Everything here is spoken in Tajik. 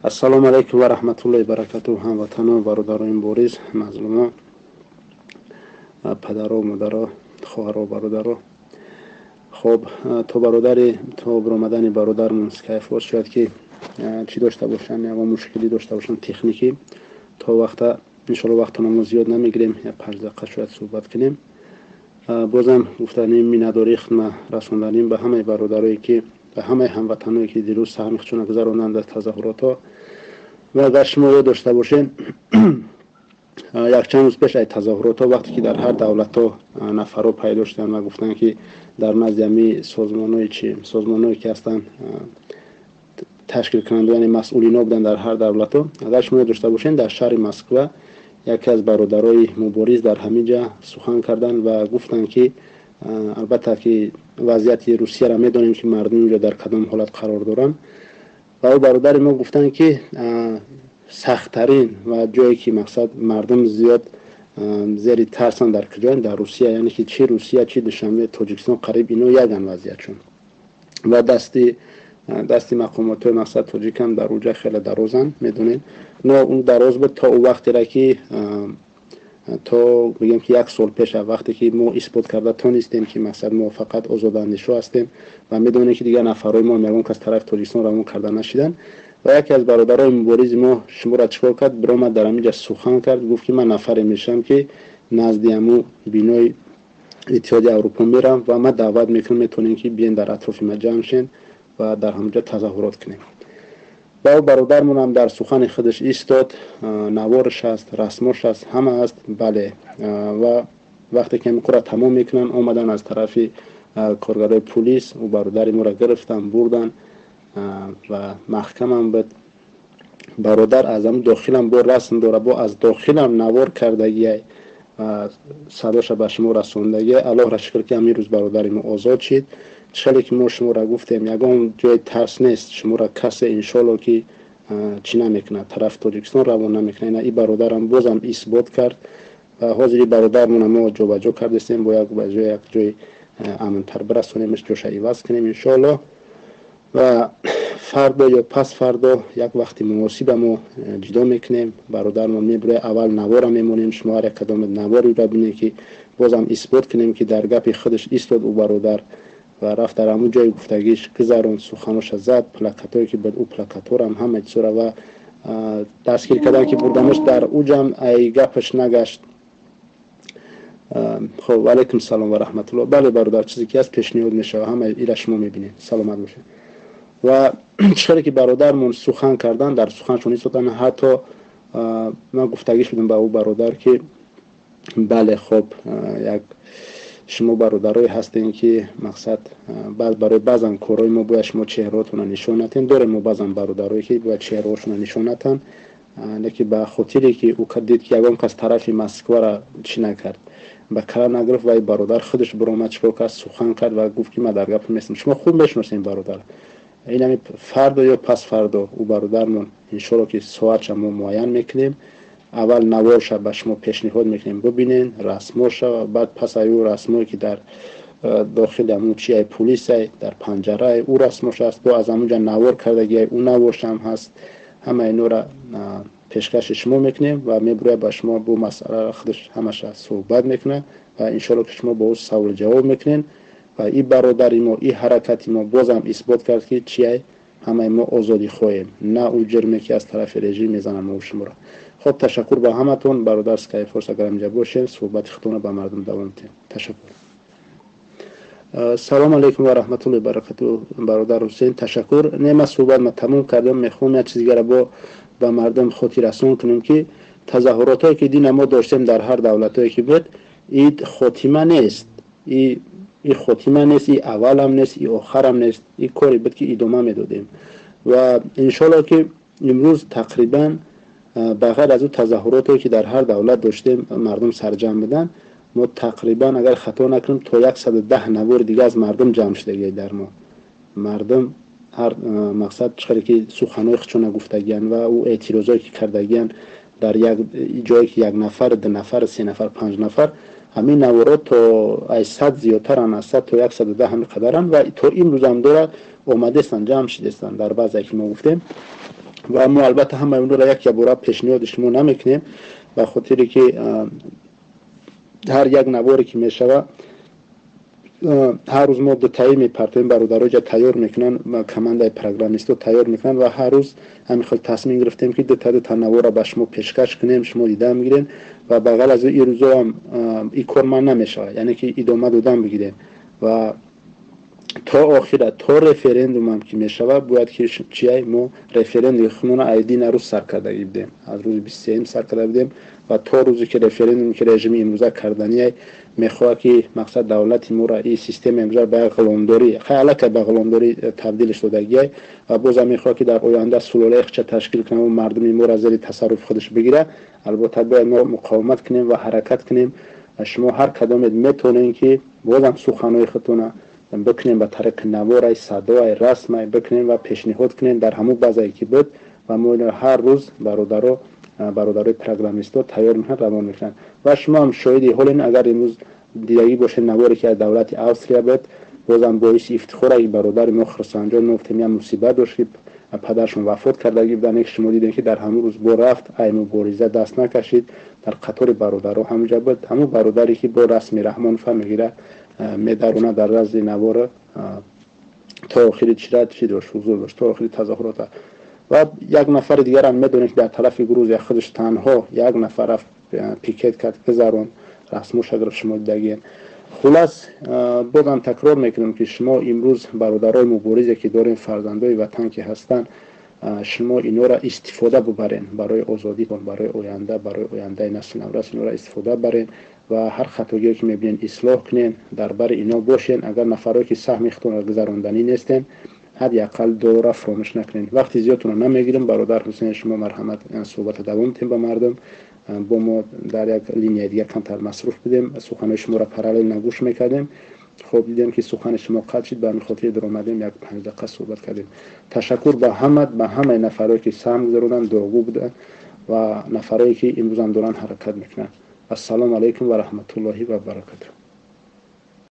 Ассалому алайкум ва раҳматуллоҳи баракатуҳ, ҳамватанон, бародарои мубориз, мазлумон, падаро, модаро, хоҳаро, бародаро. Хоб, то бародари то баромадани бародармон Скайфорс, шояд ки чӣ дошта бошанд, ягон мушкилӣ дошта бошанд техникӣ, то вақта иншоалло вақтона мо зиёд намегирем, як 5 дақиқа шояд суҳбат кунем. Бозам гуфтаним, миннатдории хидма расонданим ба ҳамаи бародарое ки, ба ҳамаи ҳамватаное ки дирӯз саҳми худшона гузаронанд дар тазоҳуротҳо. Ва агар шумо ёд дошта бошед, якчанд рӯз пеш ай тазоҳуротҳо, вақте ки дар ҳар давлатҳо нафарҳо пайдо шуданд ва гуфтанд, ки дар назди ҳами созмонҳое чи созмонҳое ки ҳастанд, ташкилкунанда, яъне масъулино буданд дар ҳар давлатҳо, агар шумо ёд дошта бошед, дар шаҳри Москва яке аз бародарои мубориз дар ҳамин ҷа сухан карданд ва гуфтанд, ки албатта ки вазъияти Русияро медонем, ки мардум инҷо дар кадом ҳолат қарор доранд. Ва ӯ бародари мо гуфтанд, ки сахттарин ва ҷое ки мақсад мардум зиёд зери тарсанд, дар куҷоянд? Дар Русия. Яъне ки чи Русия, чи Душанбе, Тоҷикистон, қариб ино яган вазъиятшон. Ва дасти мақомотҳои мақсад тоҷикам дар уҷа хеле дарозанд, медонед. Но он дароз буд то ӯ вақтере ки то бигем ки як сол пеша, вақте ки мо исбот карда тонистем, ки мақсад мо фақат озодандешо ҳастем ва медонем, ки дигар нафарҳои мо ягон кас тарафи Тоҷикистон равон карда нашиданд. Ва яке аз бародарои муборизи мо шуморо чӣ кор кард? Биромад, дар ҳамин ҷа сухан кард, гуфт, ки ман нафаре мешавам, ки назди ҳамун бинои Иттиҳоди Аврупо мерам ва ман даъват мекунам, метавонем, ки биен, дар атрофи ман ҷамъ шен ва дар ҳамонҷо тазоҳурот кунем. Ва ӯ бародармонам дар сухани худаш истод. Наворш ҳаст, расмош ҳаст, ҳама ҳаст. Бале, ва вақте ки ҳамин кора тамом мекунанд, омадан аз тарафи коргарои пулис, ӯ бародари моро гирифтан, бурдан ва маҳкамам буд. Бародар аз ҳамн дохилам бо расм дора, бо аз дохилам навор кардагиай ва садоша ба шумо расондагиай. Аллоҳро шукр, ки ҳамин рӯз бародари мо озод шид. Хеле ки мо шуморо гуфтем, ягон ҷои тарс нест, шуморо касе иншоалло ки чӣ намекунад, тарафи Тоҷикистон равон намекунад. Ина и бародарам бозам исбот кард. Ва ҳозир и бародармона мо ҷобаҷо кардастем, бо як ба ҷои як ҷои амнтар бирасонемш, ҷоша иваз кунем иншоалло. Ва фардо ё пас фардо як вақти муносиба мо ҷудо мекунем, бародармон мебирояд. Аввал навора мемонем, шумо ҳар як кадоме навориро бинед, ки бозам исбот кунем, ки дар гапи худаш истод ӯ бародар ва рафт, дар ҳамун ҷои гуфтагиш гузаронд, суханоша зад, плакатое ки буд, ӯ плакаторам, ҳама чизора. Ва дастгир кардан ки бурданаш, дар уҷам ай гапаш нагашт. Хоб, алайкум салом ва раҳматулло. Бале, бародар, чизе ки ҳаст, пешниҳод мешава, ҳама ира шумо мебинед. Саломат бошед. Ва чӣ ки бародармон сухан кардан, дар суханшон истодан. Ҳатто ман гуфтагӣ шудам ба ӯ бародар, ки бале, хоб, як шумо бародарое ҳастем, ки мақсад барои баъзан корҳои мо бояд шумо чеҳраотонро нишон натем. Дорем мо баъзан бародарое, ки бояд чеҳраҳошонро нишон натан, лекин ба хотире ки ӯ дид, ки ягон кас тарафи Москваро чӣ накард, ба кала нагирифт, ва бародар худаш биромад, чикор кард? Сухан кард ва гуфт, ки ман дар гап местам. Шумо хуб мешиносем бародар. Инами фардо ё пас фардо ӯ бародармон иншоалло ки соатша мо муайян мекунем. Аввал наворша ба шумо пешниҳод мекунем, бубинен расмоша. Баъд пас ай ӯ расмое, ки дар дохили ҳамун чиай пулисай, дар панҷарае, ӯ расмош аст, бо аз ҳамунҷа навор кардагиай, ӯ наворшам ҳаст. Ҳама инора пешкаши шумо мекунем ва мебирояд, ба шумо бо масъаларо худаш ҳамаша суҳбат мекунад ва иншоалло ки шумо бо ӯ саволу ҷавоб мекунед. Ва и бародари мо, и ҳаракати мо бозам исбот кард, ки чиай ҳамаи мо озодӣ хоҳем, на ӯ ҷирме, ки аз тарафи режим мезананд мо шуморо. Хоб, ташаккур ба ҳаматон. Бародар Скайфорс, агар инҷа бошем, суҳбати худтонро ба мардум давом диҳем. Ташаккур. Салому алайкум ва раҳматуллоҳи баракату, бародар Ҳусейн, ташаккур. Не, ман суҳбат ма тамом кардам. Мехоҳам як чиз дигара бо ба мардум хотиррасон кунем, ки тазоҳуротҳое, ки дина мо доштем, дар ҳар давлатҳое ки буд, ид хотима нест, и хотима нест, и аввалам нест, и охарам нест. И коре буд, ки идома медодем. Ва иншоалло ки имрӯз тақрибан ба ғайр аз ӯ тазоҳуротое, ки дар ҳар давлат доштем, мардум сарҷамъ буданд, мо тақрибан, агар хато накунем, то 110 навори дига аз мардум ҷамъ шудагиай. Дар мо мардум ҳар мақсад чӣ хеле ки суханҳои худшона гуфтагиянд ва ӯ эътирозое, ки кардагиянд, дар як ҷое ки як нафар, ду нафар, се нафар, панҷ нафар, ҳамин наворо то ай 100 зиёдтаранд, аз 100 то 110 ҳамин қадаранд. Ва то имрӯзам дорад, омадестанд, ҷамъ шидестанд дар баъзе, ки мо гуфтем. Ва мо албатта ҳамаи онро як ябора пешниҳоди шумо намекунем, ба хотире ки ҳар як наворе ки мешава, ҳар рӯз мо дутаӣ мепартоем. Бародаро ҷа тайёр мекунанд, командаи программистҳо тайёр мекунанд ва ҳар рӯз ҳамин хел тасмим гирифтем, ки дута дута навора ба шумо пешкаш кунем, шумо дида мегирем. Ва ба ғайр аз ин рӯзоам ин кор ман намешавад, яъне ки идома додан бигирем ва то охира, то референдумам ки мешавад, бояд ки чияй, мо референдуми худмона айдина рӯз сар кардагӣ будем, аз рӯзи 23-юм сар карда будем ва то рӯзе ки референдум, ки режими имрӯза карданиай, мехоҳад ки мақсад давлати моро, и система имрӯза ба як ғуломдорӣ, хай, аллакай ба ғуломдорӣ табдилш додагиай ва бозам мехоҳад, ки дар оянда сулолаи худша ташкил кунад ва мардуми моро зери тасарруфи худаш бигирад. Албатта, бояд мо муқовимат кунем ва ҳаракат кунем. Шумо ҳар кадомед метавонед, ки бозам суханҳои худтона бикунем ба тариқи наворай, садоай, расмай бикунем ва пешниҳод кунем дар ҳамун базае ки буд ва мо ҳар рӯз бародарои программистҳо тайёр мекунанд, равон мекунанд ва шумо ҳам шоҳиди ҳолен. Агар имрӯз дидагӣ бошед наворе, ки аз давлати Австрия буд, бозам боиси ифтихор, бародари мо Хурсандҷон, мо гуфтем, як мусибат дошт, ки падарашон вафот кардагӣ буданд, ки шумо дидем, ки дар ҳамун рӯз бо рафт, ай мубориза даст накашид, дар қатори бародаро ҳамунҷа буд. Ҳамун бародаре, ки бо расми Раҳмонова мегирад, медарона дар разди навора, то охири чира чӣ дошт, ҳузур дошт то охири тазоҳурота. Ва як нафари дигарам медонем, ки дар тарафи Грузия худаш танҳо як нафар рафт, пикет кард, гузарон, расмоша гирифт, шумо дидагиен. Хулас, бозам такрор мекунем, ки шумо имрӯз бародарои муборизе, ки дорем, фарзандои ватан ки ҳастанд, шумо инора истифода бубарен барои озодитон, барои оянда, барои ояндаи насли наврас инора истифода барен ва ҳар хатогие, ки мебинен, ислоҳ кунен, дар бари ино бошен. Агар нафарое, ки саҳми худтонро гузаронданӣ нестен, ҳадди ақал дуора фуромӯш накунед. Вақти зиёдтонро намегирем, бародар Ҳусейн, шумо марҳамат, суҳбата давом диҳем ба мардум. Бо мо дар як линияи дигар камтар масруф будем, суханои шуморо параллельно гӯш мекардем. Хоб, дидем, ки сухани шумо қатъ шид, ба ҳамин хотир даромадем, як 5 дақиқа суҳбат кардем. Ташаккур ба ҳама, ба ҳамаи нафарое, ки саҳм гузаронанд, дуогӯ буданд ва нафарое, ки имрӯзам доранд ҳаракат мекунанд. Ассалому алайкум ва раҳматуллоҳи ва баракатуҳ.